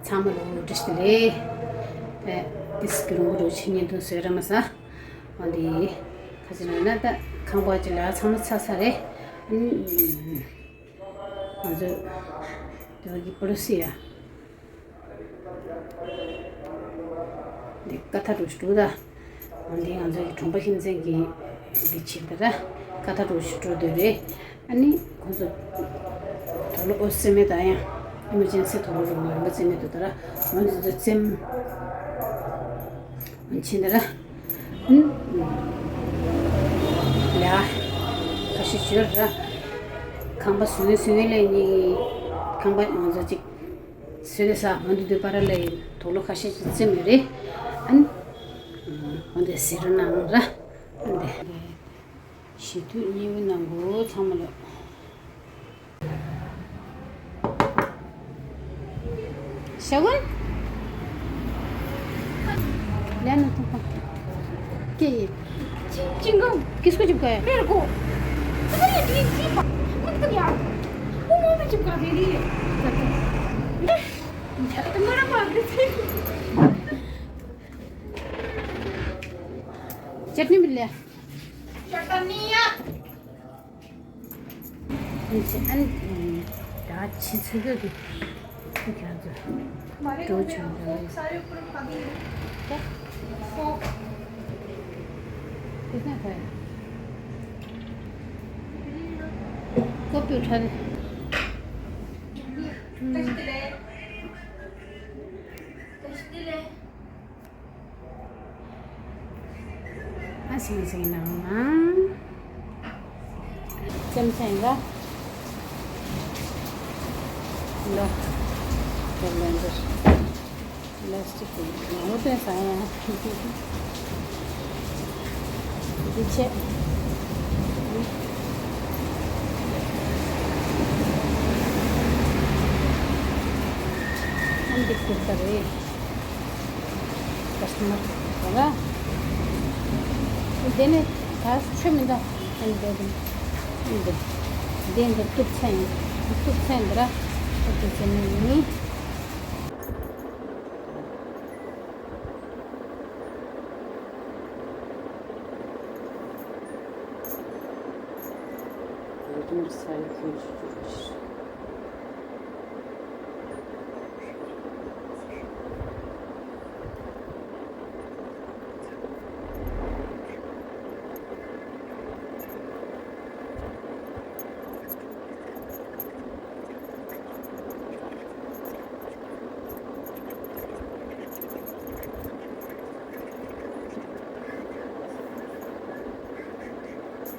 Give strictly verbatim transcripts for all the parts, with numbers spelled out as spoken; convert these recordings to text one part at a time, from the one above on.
ཚང་མ་ལ་བཀྲ་ཤིས་བདེ་ལེགས། ཨེ། ཏིས་ཀི་རོང་གི་རོ་ཆེན་བརྙན་ཐུང་བཟོས་ར་མ་ས། འོན་ཏེ། ཁ་ཅིག་ན་ན་ད་ཁང་པ་ཅིག་ལ་ཚང་མ་ཚ་ཚ་རེད། ཨུམ། ང་ཚོ། དེ་བ་གི་པོ་ལོ་སི་ཡ། འདི་ཀ་ཐ་འགྲོ་ཞིག་འགྲོ་ད། འདི་ང་ཚོའི་གྲོང་པ་ཁྱིམ་མཚེས་ཀྱི་འདི་བྱེད་ད་ར། ཀ་ཐ་འགྲོ་ཞིག་འགྲོ་འདོད་རེད། ཨ་ནི་ཁོང་ཚོ་དོག་ལོ་ཨོ་སེ་མེ་ད་ཡང་ཨི་མར་ཇེན་སི་དོག་ལོ་རུ་མ་རུ་མ་རྩེ་མེ་དུ་ད་ར། ང་ཚོ་ཚོ་རྩེམ་ཕྱིན་ད་ར། ཨུམ། ཡ། ཁ་ཤས་བྱོས་ར། ཁང་པ་བཟོས་བཟོས་ལས་ནི་ཁང་པ་ང་ཚོ་གཅིག་བཟོས་ཏེ་ས་འོན་ཏེ་དུས་པ་ར་ལས་དོག་ལོ་ཁ་ཤས་ཅིག་རྩེ་མེད་རེད། ཨན། འོན་ཏེ་ཟེར་རོ་ནང་ར། འོན་ཏེ། ཞི་དུས་ཉེ་བའི་ནང་གོ་ཚང་མ་ལ། ཞའོ་ཝུན། ལན་ཐུག་པ། ཀེ་ཡི། ཅི་ཅི་འགོ། किसको चिपकाया? मेरे को। अरे ये चीज मत कर यार। वो मुंह में चिपका दे रही है। तुम्हारा बाप रे। चटनी मिल लिया। चटनिया। ཨན་ཅི་ཨན། ད་ཕྱི་ཚུལ་གྱི་ཁྱོད་ཚོ་འགྲོ་བྱུང་འདུག་ཀོ་པུ་ཁྲ་ལེ། ཨ་སིང་སིང་ནང་ན། ཙམ་ཙམ་ལ། ལོ། དེ་ལོན་འདིར། ལ་སི་ཊིག་གི་ངོ་དེ་ས་ཡ། འདི་ཆེ། ཨ་འདི་ཁུར་ད་རེད། ཀ་སི་ཊ་མར་ག་ལ། དེ་ནས་ད་ཆོས་མི་འདའ། ཨན་དེ་དེ་དེ་འདི་གཏུབ་ཚན་ཡིན། གཏུབ་ཚན་འདི་ར་གཏུབ་ཚན་ནི།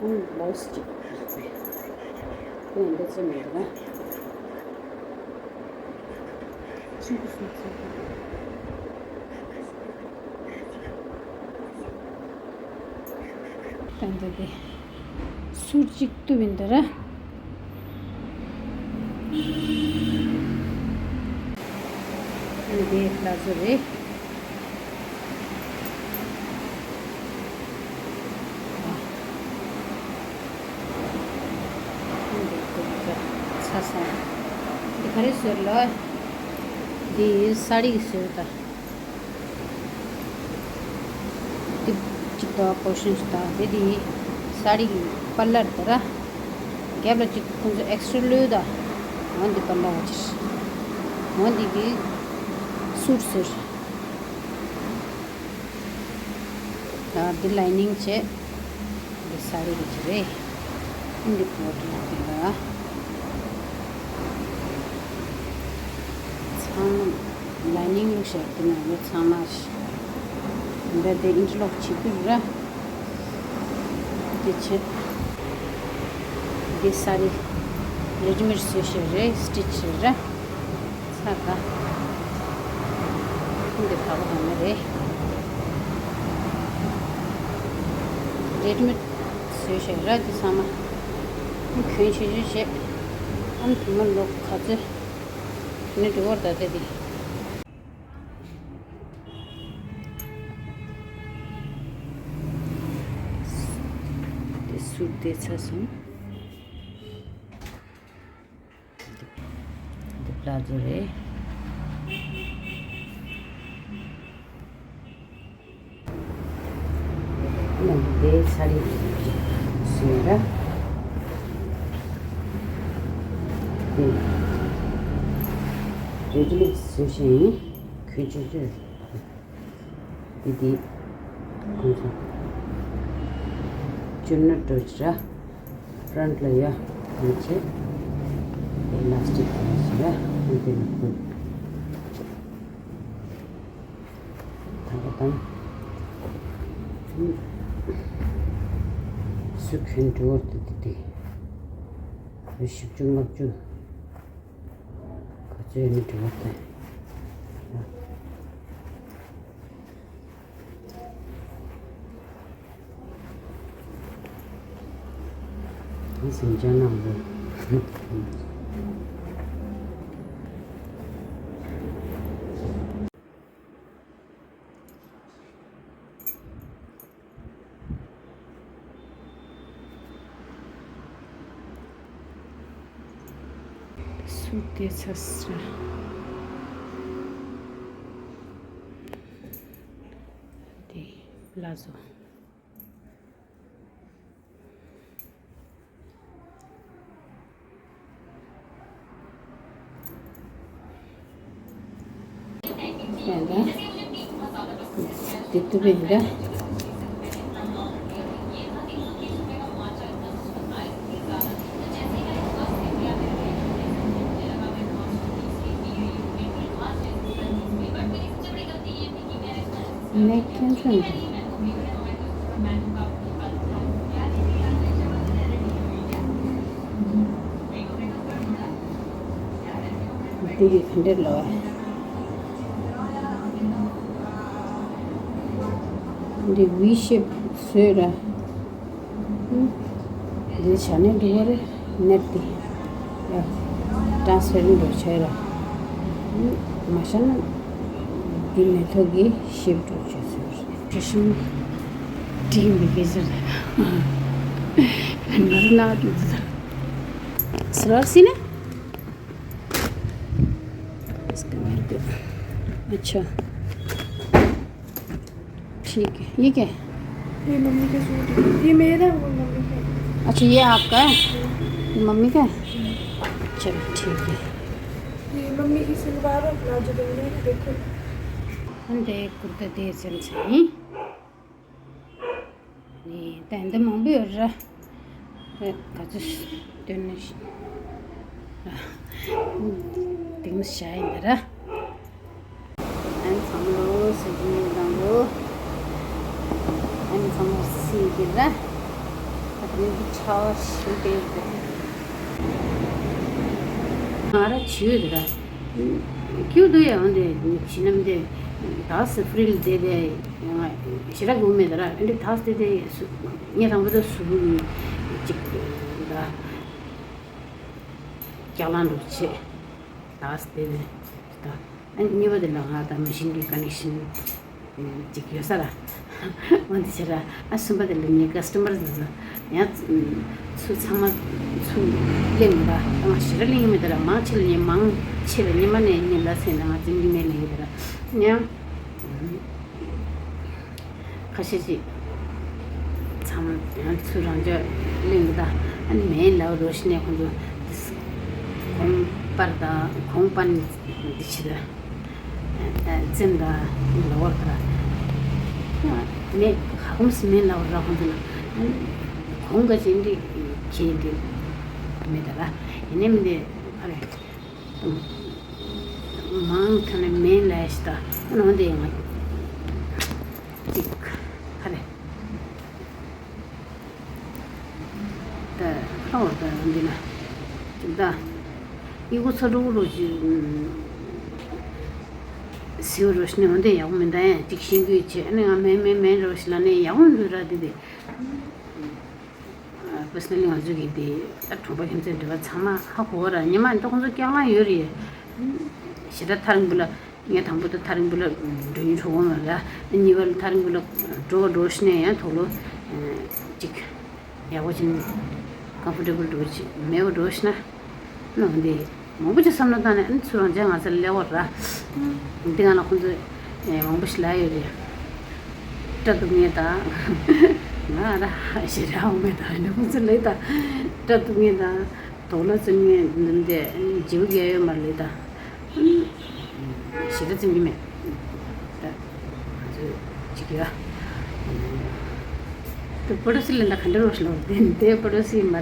ཨུམ། ལོས་ཅིག་ཁོས་འདི་ཚོ་མེད་ན། ཅི་གི་སོང་ཚེ། ད་འདི་དེ་སུར་གཅིག་གཏུབ་ཡིན་ད་ར། འདི་ལ་ཚོ་རེད། འདི་ཚ་ས། འདི་ག་རེ་ཟེར་ལ། འདི་སཱ་ལི་གི་ཟེར་ད། འདི་གཅིག་དང་པོར་ཤན་ཞིག་དང་དེ་དེ་སཱ་ལི་གི་པར་ལར་དེ་ར། རྒྱབ་ལ་གཅིག་ཁོང་ཚོ་ཨེག་སི་ཊྲ་ལོས་ད། འོ་འདི་པར་ལར་བ་ཅིག་འོ་འདི་གི་སུར་ཟེར། ད་འདི་ལའི་ནིང་བྱས། འདི་སཱ་ལི་གི་ཅིག་རེད། འདི་པོ་ཏི་འདི་ལ། ཚང་མ་ལའི་ནིང་བླུགས་ཤག་འདི་ནང་ལོ་ཚང་མ་ཞིག་འདི་དེ་ཨིན་ཊར་ལོག་བྱེད་རྒྱུ་ར། འདི་བྱས། འདི་སཱ་ལི་རེ་ཌི་མེཌ་བཟོས་ཤག་རེད། སི་ཊི་ཆི་ར། ས་ད། འདི་བ་གོ་བ་མེད་རེད། རེ་ཌི་མེཌ་བཟོས་ཤག་ར་འདི་ཚང་མ། གྱོན་ཆེ་ཆེ་བྱས། ཨམ་དུ་མ་ལོག་ག་ཚོད། ནི་འགྲོ་བར་ད་ལྟ་འདི། འདི་སུར་འདི་ཚ་སོང་། འདི་པ་ལ་ཛོ་རེད། ནང་དུ་དེ་ཚ་རེད་ཟེར་ར། དེ་རེ་ལིག་བཟོས་ཤིང་ཁོས་ཆུ་ཆུ། དེ་དེ་ཁོང་ཚོ་ཅུར་ན་འགྲོ་ཅི་ར། ཕྲན་ལ་ཡ་མི་ཆེ། དེ་ལ་སི་ཊིག་དེ་ཞིག་ར་ཁོང་དེ་ནི་ཁོ། ད་ག་དང་། སུ་གོན་འགྲོ་བར་དུ་དེ་དེ། བཞི་བཅུ་ལྔ་བཅུ། ག་ཚོད་ནི་འགྲོ་བར་དུ། ཟིང་ཆ་ནང་དུ། སུ་དེ་ཚ་སྲ། དེ་ལ་བཟོ། དེ་ལྟ་བུ་ཡིན་ད། ནས་ཁྱོད་ཚོ་འདི། འདི་གི་ག་འདྲ་ལོ། འདི་ཝི་ཤེབ་བཟོས་ར། འདི་བྱས་ནས་འགྲོ་བ་རེད། ནེཊ་དེ་ཡ་ཊ་རན་སི་པེ་རེན་ཊི་འགྲོ་བྱས་ར། མ་བྱས་ན་འདི་མེ་ཐོག་གི་ཤེབ་འགྲོ་བྱས་ཟེར། དྲི་ཞིམ་དྲི་མི་དགེ་ཟེར། ནར་ནར་འགྲོ་ཟེར། ཟེར་བ་སྲིད་ན། इसका मेरे को। अच्छा। ठीक है, ये क्या है? ये मम्मी का सूट है, ये मेरा है, वो मम्मी का है। अच्छा, ये आपका है? ये मम्मी का है? चलो, ठीक है। ये मम्मी की सलवार और प्लाजो बन रही है, देखो। हम देख कुर्ता दे चल सही। ནི་ད་འདི་མང་པོ་ཡོད་ར། ཨེ་ག་ཚོད་སྟོན་ནི་ཞིག་དེ་མི་བྱ་ཡིན་ད་ར། ཨན་ཚང་མ་ལོ་སི་ཀི་དང་ལོ། ཨན་ཚང་མ་སི་ཀི་ར། ད་དེ་ནི་འདི་ཆ་བ་ཞིག་དེ་ཡོད་དེ། ང་ར་བྱིའུ་དེ་ར། ཁྱིའུ་དུ་ཡང་དེ་ཞི་ནམ་དེ་ད་སི་ཧྥི་རིལ་དེ་དེ། ཞེ་དྲག་གི་མེད་ད་ར། ཨ་འདྲ་ཐག་སྟེ་དེ་ངས་དང་པོ་དེ་གཟུགས་པོ་ནི་ཅིག་ད་སྐྱག་ལང་འགྲོ་བྱེད་ཐག་སྟེ་དེ་ད། ཨ་གཉིས་པ་དེ་ལ་ང་ད་མི་ཤིན་གྱི་ཀ་ནེག་ཤིན་ཅིག་ཡོད་ས་ར། འོན་ཏེ་ཞེ་དྲག་ཨ་གསུམ་པ་དེ་ལ་ངའི་ཀ་སི་ཊ་མར་ཟེར་ས་ཡང་ཚུར་ཚང་མ་ཚུར་གླེང་མི་ད། ང་ཞེ་དྲག་གླེང་གི་མེད་ད་ར། མང་ཆེ་ལ་ངས་མང་ཆེ་ལ་ཉི་མ་ནས་ཉིན་ལ་ཚེ་ན་ང་འཛིན་གྱི་མེད་ལ་ཡོད་ད་ར། ཡང་། ཁ་ཤས་ཅིག་ཚང་མ་ཡང་ཚུར་རང་ཅག་གླེང་གི་ད། ཨ་ནི་མེན་ལའོ་རོ་ཤི་ནས་ཁོང་ཚོ་གོང་པར་དང་གོང་པར་འདི་ཕྱི་ད་འཛིན་ད་ལོ་བར་ད་མེ་ཧ་གོམ་སི་མེན་ལའོ་ར་ཁོང་ཚོ་ལ་གོང་ག་ཅན་འདི་ཁྱེད་འདི་མེད་ད་ར། ཡིན་ནའི་མི་འདི་ཕ་རེད། མང་ཐོན་ནས་མེད་ལས་ཤི་ད་ནང་དེ་ང་ཅིག་ཁ་རེ་ད་ལྷོ་ད་འདི་ན་ཅིག་ད་ཡི་གུ་ཚ་དྲུག་རུ་ཅིག་སིའུ་རུ་ཤི་ནས་འོན་ཏེ་ཡག་པོ་མིན་ད་ཡང་ཅིག་ཤིང་གུས་བྱས་ཨ་ནི་ང་མེད་མེད་མེད་རུ་ཤི་ལ་ནས་ཡག་པོ་འདུག་ར་དེ་དེ། པར་སོ་ནལ་ལི་ང་ཚོ་གི་དེ་ད་གྲོང་པ་ཁྱིམ་མཚེས་འབྲེལ་བ་ཚང་མ་ཧ་གོ་བ་ར། ཉི་མ་འདི་ཁོང་ཚོ་སྐྱག་ལང་ཡོད་རེད། ཞེ་དྲག་ཐག་རིང་པོ་ལ་ངས་དང་པོ་ད་ཐག་རིང་པོ་ལ་འགྲོ་ཡིན་གྲོགས་པོ་མ་ར། གཉིས་པ་ལ་ཐག་རིང་པོ་ལ་འགྲོ་བ་འགྲོ་ཤི་ནས་ཡང་དོག་ལོ་ཅིག་ཡག་པོ་ཅིག་ཀམ་ཕོར་ཊེ་བལ་འགྲོ་ཅིག་མེད་པ་འགྲོ་ཤི་ན། ནོ་འདི་མང་པོ་ཅིག་བསམ་བློ་བཏང་ནས་ཨ་ནི་ཚུར་རང་ཅག་ང་ཚོ་ལ་སླེབས་པ་ར། འདི་ང་ལ་ཁོང་ཚོས་མང་པོ་ཞིག་ལབ་ཡོད་རེད། སྐྲ་གཏུབ་མཁན་དང་ ང་ར་ཞེ་དྲག་འོང་མེད་ད་ནི་ཁོང་ཚོ་ལས་ད་སྐྲ་གཏུབ་མཁན་དང་དོག་ལ་བཙེམ་མཁན་འདི་འདྲ་བྱེད་ཀྱི་ཡོད་མ་རེད་ད། ཞེ་དྲག་བཙེམ་གྱི་མེད་ད། ང་ཚོས་ཅིག་ཡ། ད་པོ་ཏོ་སི་ལེན་ད་ག་འདྲ་རོ་ཞིག་ལོ་དེ་དེ་པོ་ཏོ་སི་མ་ར་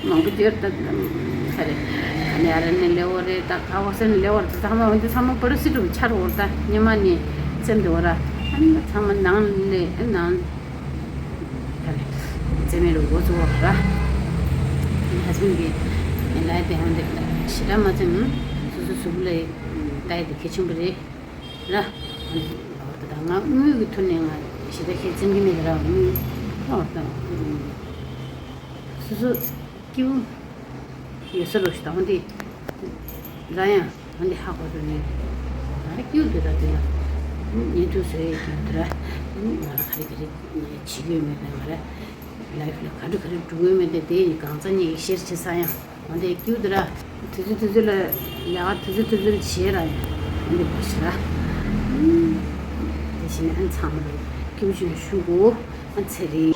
མང་པོ་བསྐྱོད་ད་ཁ་རེ་ཨ་ནི་ཨ་ར་ནི་ལེ་འོ་རེ་ད་ཨ་བ་སེ་ནི་ལེ་འོ་རེ་ད་ཚང་མ་འོན་ཏེ་ཚང་མ་པོ་ཏོ་སི་རུ་ཆ་རུ་འོ་ད་ཉི་མ་ནི་སེམས་དེ་འོ་ར་ཨ་ནི་ཚང་མ་ནང་ལེ་ནང་ཁ་རེ་རྩེ་མེད་རུ་འགོ་ཚུགས་འོ་ར། ཧ་སི་བན་གི་ལ་དེ་ཧོན་དེ་ཞེ་དྲག་མ་བཙེམ། སོ་སོ་སུ་བུ་ལེ་ད་ཡི་དེ་གལ་ཆེན་པོ་རེད། ར། ད་ང་དངུལ་གྱི་ཐོག་ནས་ང་ཞེ་དྲག་ཁྱེད་བཙེམ་གྱི་མེད་ར་དངུལ་ཐོག་དང་། སོ་སོ་སྐྱིད་པོ་ཡོད་ས་རོ་ཞིག་དང་དེ་ར་ཡང་ང་འདི་ཧ་གོ་རུ་ནས་ང་ར་སྐྱིད་པོ་འདུག་ར། དེ་ལ་བརྙན་ཐུང་བཟོ་ཡས་ཀྱི་འདུག་ར། ང་ར་ག་རེ་ག་རེ་བྱེད་ཀྱི་ཡོད་མེད་དང་ང་ར། ལའིབ་ལ་ག་འདྲ་ག་རེ་འགྲོ་གི་མེད་དེ་དེ་ཡི་གང་ཚ་ཉིད་ཤེར་བྱེད་ས་ཡང་འོན་ཏེ་སྐྱིད་དུ་ར། དུས་ཚོད་དུས་ཚོད་ལ་ལས་ཀ་དུས་ཚོད་དུས་ཚོད་བྱེད་ར་ཡང་འོན་ཏེ་བུ་ཤི་ར། དེ་བཞིན་ཨན་ཚང་མ་ལ་སྐྱིད་ཅིག་ཞུ་གོ་ཨན་ཚེ་རིང་།